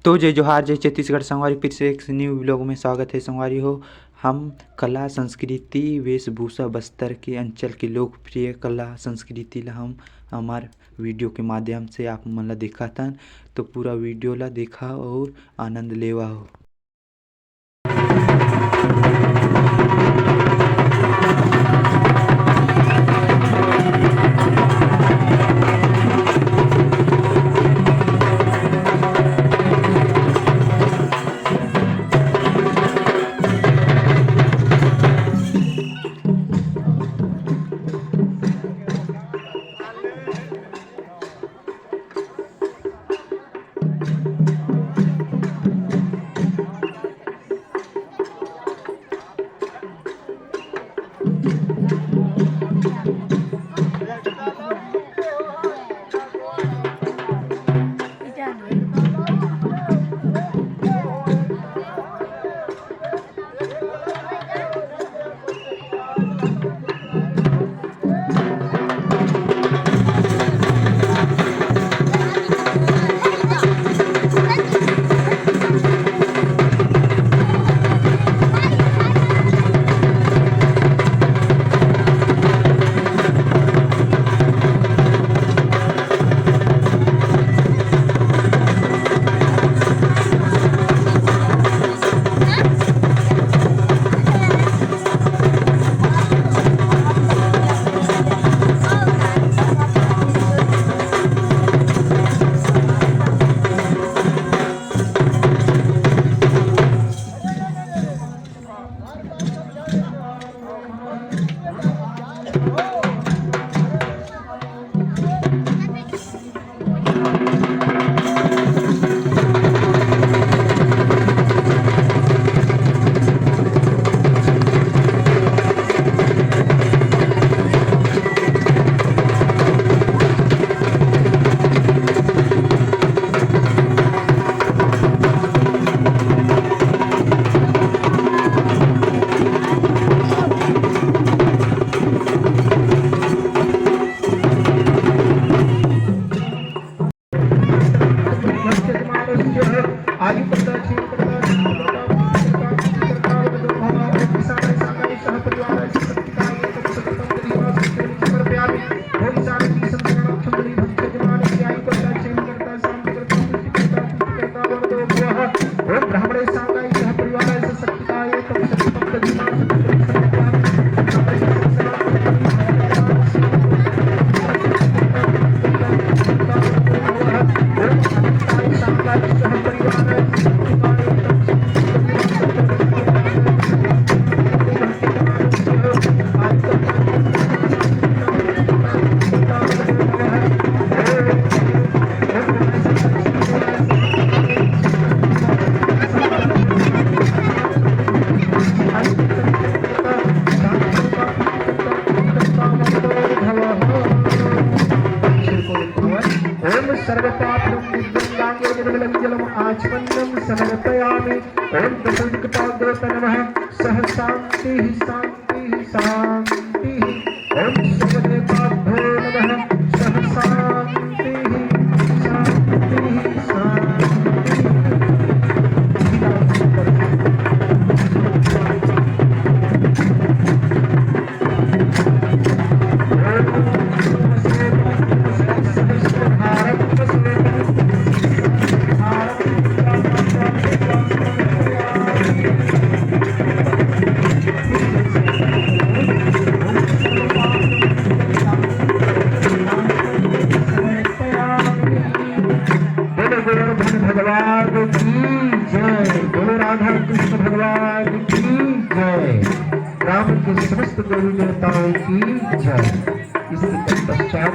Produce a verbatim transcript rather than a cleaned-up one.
तो जय जोहार, जय छत्तीसगढ़ संगवारी, फिर से एक न्यू व्लॉग में स्वागत है संगवारी हो। हम कला, संस्कृति, वेशभूषा, बस्तर के अंचल के लोकप्रिय कला संस्कृति ला हम हमार वीडियो के माध्यम से आप मन ला दिखाथन। तो पूरा वीडियो ला देखा और आनंद लेवा हो। ओम सर्वपाप आचमन्यम समर्पयामि। ओम दशदिक्पाल देवता नमः। सह शांति शांति शांति। ओम सर्वदेवताभ्यो नमः। सह शांति शांति शांति। बोलो गोवर्धन भगवान की जय, बोलो राधा कृष्ण भगवान की जय, राम के समस्त देवी देवताओं की जय। इसके तत्पश्चात